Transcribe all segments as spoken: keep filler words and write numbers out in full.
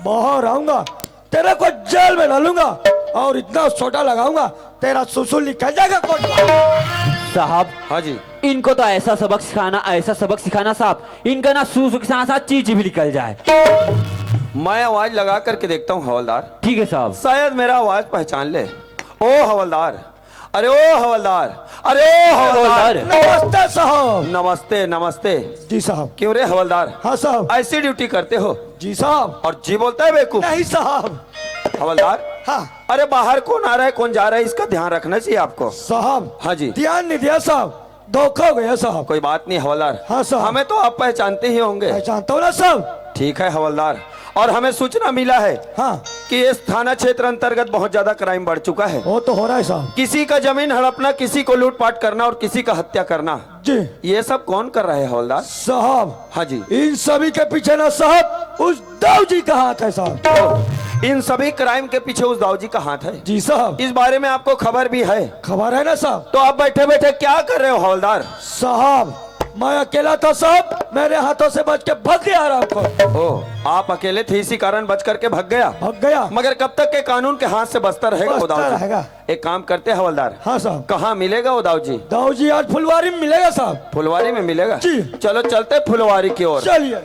बाहर आऊंगा, तेरे को जेल में डालूंगा और इतना सोटा लगाऊंगा, तेरा सुसु निकल जाएगा कोट। साहब, हाँ जी। इनको तो ऐसा सबक सिखाना, ऐसा सबक सिखाना साहब, इनका ना सुसु के साथ साथ चीची भी निकल जाए। मैं आवाज लगा करके देखता हूँ हवलदार। ठीक है साहब। शायद मेरा आवाज पहचान ले। ओ हवलदार, अरे ओ हवलदार, अरे ओ हवलदार। हवलदार। नमस्ते साहब। नमस्ते, नमस्ते। जी साहब। क्यों रे हवलदार? हाँ साहब। ऐसी ड्यूटी करते हो? जी साहब। और जी बोलता है बेवकूफ? नहीं साहब। हवलदार। हाँ। अरे बाहर कौन आ रहा है, कौन जा रहा है, इसका ध्यान रखना चाहिए आपको। साहब। हाँ जी। ध्यान नहीं दिया साहब, धोखा हो गया साहब। कोई बात नहीं हवलदार। हाँ साहब। हमें तो आप पहचानते ही होंगे। पहचानता हूँ ना साहब। ठीक है हवलदार, और हमें सूचना मिला है हाँ। कि इस थाना क्षेत्र अंतर्गत बहुत ज्यादा क्राइम बढ़ चुका है। वो तो हो रहा है साहब। किसी का जमीन हड़पना, किसी को लूटपाट करना और किसी का हत्या करना, जी। ये सब कौन कर रहा है हवलदार? साहब, हाँ जी। इन सभी के पीछे ना साहब, उस दाऊ जी का हाथ है साहब। इन सभी क्राइम के पीछे उस दाऊ जी का हाथ है? जी साहब। इस बारे में आपको खबर भी है? खबर है ना साहब। तो आप बैठे बैठे क्या कर रहे हो हवलदार? साहब, मैं अकेला था साहब, मेरे हाथों से बच के भाग गया आराम को। ओ, आप अकेले थे, इसी कारण बच करके भाग गया? भाग गया। मगर कब तक के कानून के हाथ से बचता रहेगा वो बचता दाऊ जी? रहेगा। एक काम करते हैं हवलदार। हाँ साहब। कहाँ मिलेगा वो दाऊ जी? दाऊ जी आज फुलवारी में मिलेगा साहब। फुलवारी में मिलेगा? जी। चलो चलते हैं फुलवारी की ओर। चलिए।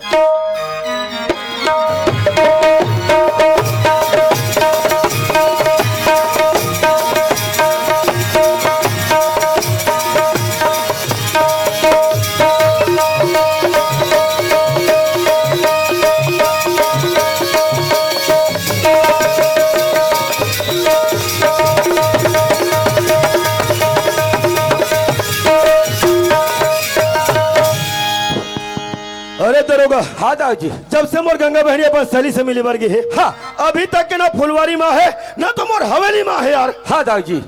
अरे दरोगा। हाँ दाऊ जी। जब से मोर गंगा बहनी अपन सली से मिली बर गे हे, हाँ। अभी तक के ना फुलवारी मा हे, ना तो मोर हवेली मा हे यार। हाँ दाऊ जी।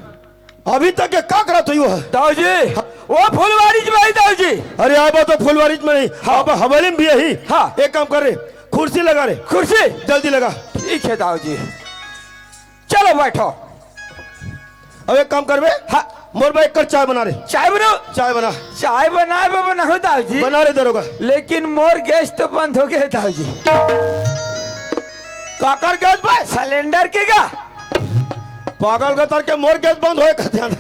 अभी तक के का करत होही वो? दाऊ जी, वो फुलवारी मा हे दाऊ जी। अरे अब तो फुलवारी मा नहीं, हाँ। अब हवेली मा भी हे। हाँ। एक काम कर रे, कुर्सी लगा रे। कुर्सी? जल्दी लगा। ठीक है दाऊ जी। चलो बैठो। अब एक काम करबे, हाँ। मोर बर एक कप चाय बना रे। चाय बनाओ? चाय बना। चाय बनाए बर बनाहूँ दाऊ जी। बना रे दरोगा। लेकिन मोर गैस तो बंद हो गया दाऊ जी। काकर गैस बे? सिलेंडर के गा। पागल गतर के, मोर गैस बंद होए कथे।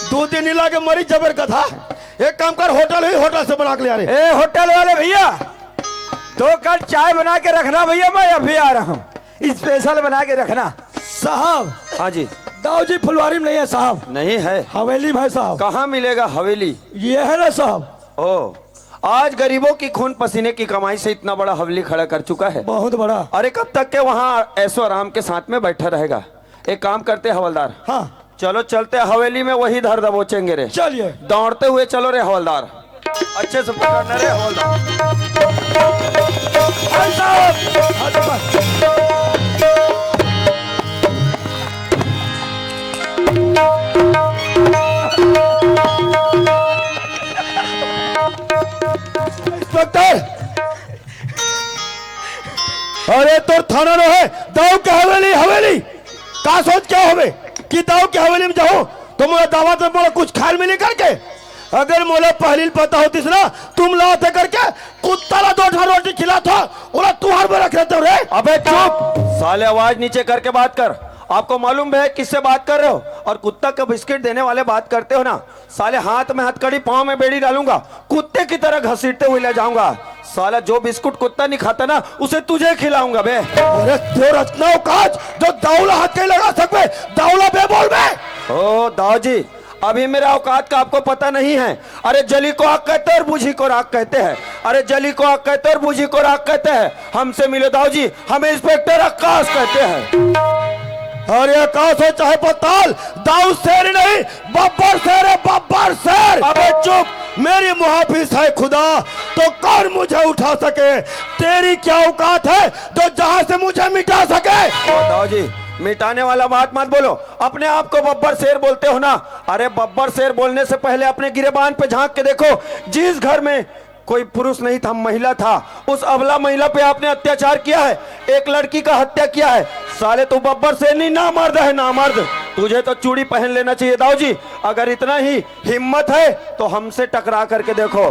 दू दिन नहीं लागे मरी जबर कथा। एक काम कर, होटल ही, होटल से बना के ले आ रे। ए होटल वाले भैया, दो कप चाय बना के रखना भैया, मैं अभी आ रहा हूँ। स्पेशल बना के रखना। साहब। हाँ जी। दाऊ जी फुलवारी में नहीं है साहब। नहीं है? हवेली में है साहब। कहाँ मिलेगा हवेली? ये है ना साहब। ओ, आज गरीबों की खून पसीने की कमाई से इतना बड़ा हवेली खड़ा कर चुका है। बहुत बड़ा। अरे कब तक के वहाँ ऐशो आराम के साथ में बैठा रहेगा? एक काम करते हवलदार। हाँ। चलो चलते हवेली में, वही धर दबोचेंगे रे। चलिए। दौड़ते हुए चलो रे हवलदार। अच्छे से पकड़ना रे हवलदार। भाई साहब, हाथ ऊपर। इंस्पेक्टर, अरे तोर थाना नो हे, दाऊ के हवेली, हवेली। का सोच के आए हवे कि दाऊ के हवेली में जाहूं तो मोला दावत में मोला कुछ खाए मिली करके? अगर मोला पहली पता होतिस ना, तुम लाते करके कुत्ता ला दो ठा रोटी खिलात हो, ओला तुहार में रख लेते हो रे। अबे चुप, साले आवाज नीचे करके बात कर। आपको मालूम है किससे बात कर रहे हो? और कुत्ता का बिस्किट देने वाले बात करते हो ना, साले हाथ में हथकड़ी, पाँव में बेड़ी डालूंगा, कुत्ते की तरह घसीटते हुए ले जाऊंगा। साला जो बिस्कुट कुत्ता नहीं खाता ना, उसे तुझे खिलाऊंगा बे। अरे तोर अतना औकात जो दाऊ ला हाथ नहीं लगा सकबे, दाऊ ला बे बोल बे। ओ दाऊ जी, अभी मेरा औकात का आपको पता नहीं है। अरे जली को आग कहते हैं और बूझी को राख कहते हैं। अरे जली को आग कहते हैं और बूझी को राख कहते हैं। हमसे मिलो दाऊ जी, हमें इंस्पेक्टर आकाश कहते हैं। अरे आकाश हो चाहे पताल, दाऊ शेर नहीं, बब्बर शेर है, बब्बर शेर। अबे चुप। मेरी मुहाफिज है खुदा, तो कौन मुझे उठा सके? तेरी क्या औकात है जो जहां से मुझे मिटा सके? ओ दाऊ जी, मिटाने वाला बात मत बोलो। अपने आप को बब्बर शेर बोलते हो ना? अरे बब्बर शेर बोलने से पहले अपने गिरेबान पे झांक के देखो। जिस घर में कोई पुरुष नहीं था, महिला था, उस अबला महिला पे आपने अत्याचार किया है, एक लड़की का हत्या किया है। साले तू बब्बर शेर नहीं, नामर्द है, नामर्द। तुझे तो चूड़ी पहन लेना चाहिए दाऊ जी। अगर इतना ही हिम्मत है तो हमसे टकरा करके देखो।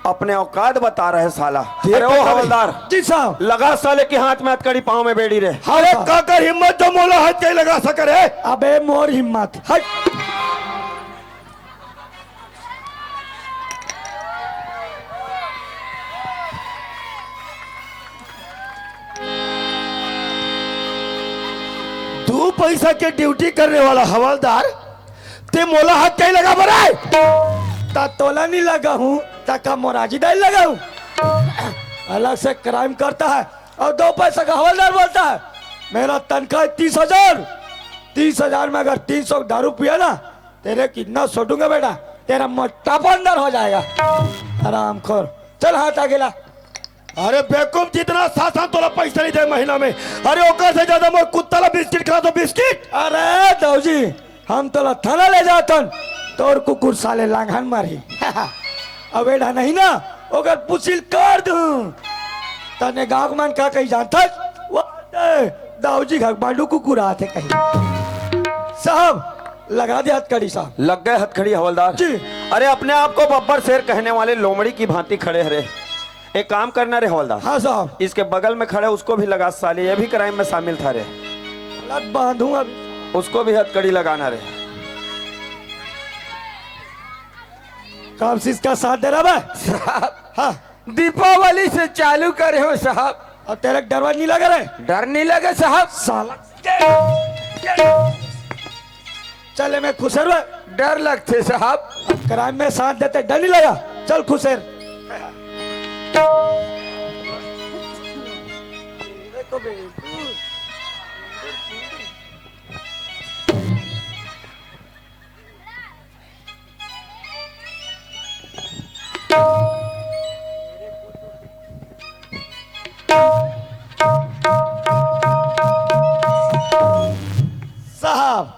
अपने औकात बता रहे साला। अरे ओ हवलदार, जी साहब। लगा साले के हाथ में हथकड़ी, पाँव में बेड़ी रे। हाँ, अरे साहब। काकर हिम्मत जो मोला हथकड़ी लगा सके रे? अबे मोर हिम्मत। हट। दू पैसा के ड्यूटी करने वाला हवलदार, ते मोला हथकड़ी लगा बर आए? ता तोला नहीं लगा हूँ, ता का मोराजी दाई लगा हूँ? अलग से क्राइम करता है और दो पैसा का हवलदार बोलता है। मेरा तनख्वाह है तीस हजार। तीस हजार में अगर तीन सौ दारू पिया ना, तेरे कितना सोडूंगा बेटा, तेरा मोटापा अंदर हो जाएगा। हरामखोर, चल हाथ आगे ला। अरे बेवकूफ, जितना शासन तोला पैसा नहीं दे महीना में, अरे ओकर से ज्यादा मोर कुत्ता ला बिस्किट खिला दो, बिस्किट। अरे दाऊ जी, हम तोला थाना ले जातन, तोर कुकुर साले लांघन मारही। अब एडा नहीं ना, ओकर पुसिल कर दूं। तने गांव मन का कही जानथस? वो ते दाऊ जी घर बांडू कुकुर आथे कही। साहब, लगा दे हथकड़ी साहब। लग गए हथकड़ी हवलदार। जी। अरे अपने आप को बब्बर शेर कहने वाले लोमड़ी की भांति खड़े हरे। एक काम करना रे हवलदार। हाँ साहब। इसके बगल में खड़े उसको भी लगा साले, ये भी क्राइम में शामिल था रे। लत बांधूं अब। उसको भी हथकड़ी लगाना रे। कब से इसका साथ दे रहा मैं? साहब, हाँ। दीपावली से चालू करे हो साहब। और तेरे डरवा नहीं लगा रे? डर नहीं लगे साहब। साला। चल, मैं खुसेर हुआ। डर लगथे साहब। क्राइम में साथ देते डर नहीं लगा। चल खुसेर। साहब,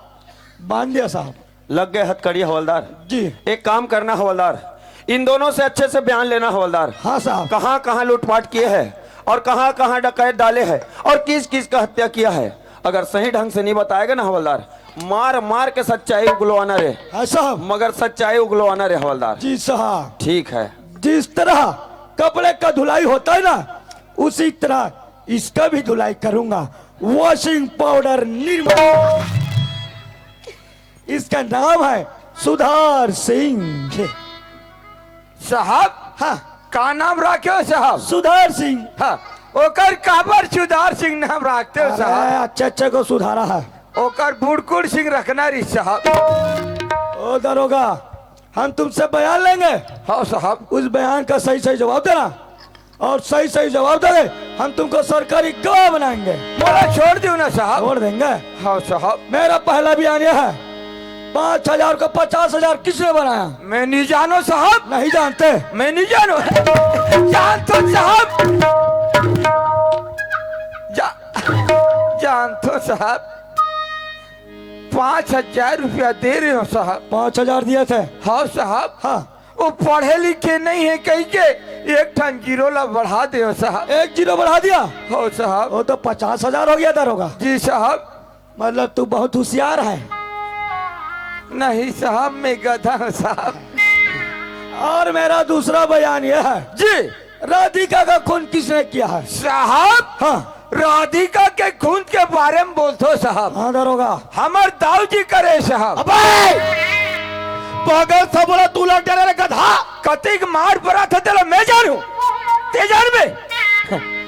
बांध दिया साहब। लग गए हथकड़ी हवलदार। जी। एक काम करना हवलदार, इन दोनों से अच्छे से बयान लेना हवलदार। हाँ साहब। कहाँ कहाँ लूटपाट किए हैं और कहाँ कहाँ डकैत डाले हैं और किस किस का हत्या किया है, अगर सही ढंग से नहीं बताएगा ना हवलदार, मार मार के सच्चाई उगलवाना रे। हाँ साहब। मगर सच्चाई उगलवाना रे हवलदार। जी साहब। ठीक है। जिस तरह कपड़े का धुलाई होता है ना, उसी तरह इसका भी धुलाई करूंगा। Washing powder Nirma. इसका नाम है सुधार सिंह। साहब, हाँ। का नाम राखे हो साहब? सुधार सिंह। हाँ, ओकर काबर सुधार सिंह नाम राखते हो अरे, साहब? अच्छे अच्छे को सुधारा है। ओकर बुड़कुड़ सिंह रखना रही साहब। ओ दरोगा, हम तुमसे बयान लेंगे। हाँ साहब। उस बयान का सही सही जवाब देना। और सही सही जवाब दे दे, हम तुमको सरकारी गवाह बनाएंगे। मोला छोड़ दियो ना साहब। छोड़ देंगे। हाँ साहब। मेरा पहला बयान यह है, पाँच हजार को पचास हजार किसने बनाया? मैं नहीं जानो साहब। नहीं जानते? मैं नहीं जानो। जानतो साहब। जा, जानतो साहब। पाँच हजार रुपया दे रहे हो साहब। पाँच हजार दिए थे? हाँ साहब। हाँ। वो पढ़े लिखे नहीं है कही के एक ठन जीरो ला बढ़ा दे हो साहब। एक जीरो बढ़ा दिया? हो साहब। वो तो पचास हजार हो गया दरोगा। जी साहब। मतलब तू बहुत होशियार है। नहीं साहब, मैं गधा हूँ साहब। और मेरा दूसरा बयान यह है। जी। राधिका का खून किसने किया है? साहब, हाँ। राधिका के खून के बारे में बोलथो साहब। हाँ दरोगा। हमर दाऊ जी करे साहब। अबे! पागल सबोला तू लग डरे रे गधा। कतिक मार परा था तेला मैं जानू। ते जानबे।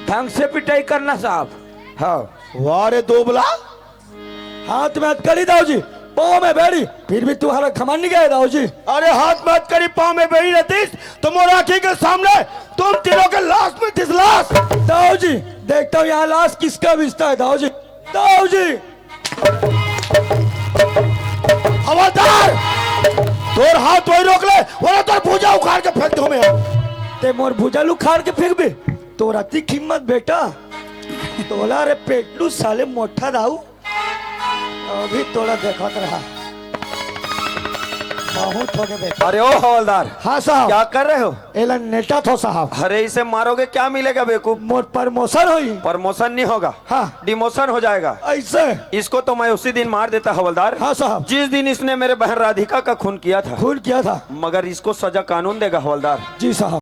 ढंग से पिटाई करना साहब। हाँ। वाह रे दोबला। हाथ में हथकड़ी दाऊ जी, पाँव में बेड़ी, फिर भी तुम्हारा खमान नहीं गया दाऊ जी। अरे हाथ में हथकड़ी, पाँव में बेड़ी रहतीस तो मोर आँखी के सामने तुम तीनों के लाश मिलतीस, लाश। दाऊ जी, देखता हूँ यहाँ लाश किसका बिछता है दाऊ जी। दाऊ जी। हवलदार, तोर हाथ वही रोक ले, वरना तोर भुजा उखाड़ के फेंक दूँ मैं। ते मोर भुजा उखाड़ के फेंकबे? तोर अतिक हिम्मत बेटा, तोला रे पेटलू साले मोटा दाऊ। अभी तोला देखत रहा। बहुत हो गए बेटा। अरे ओ हवलदार। हाँ साहब। क्या कर रहे हो? एला नेटा थो साहब। अरे इसे मारोगे क्या मिलेगा बेवकूफ? मोर प्रमोशन होई। प्रमोशन नहीं होगा। हाँ। डिमोशन हो जाएगा। ऐसे? इसको तो मैं उसी दिन मार देता हवलदार। हाँ साहब। जिस दिन इसने मेरे बहन राधिका का खून किया था। खून किया था। मगर इसको सजा कानून देगा हवलदार। जी साहब।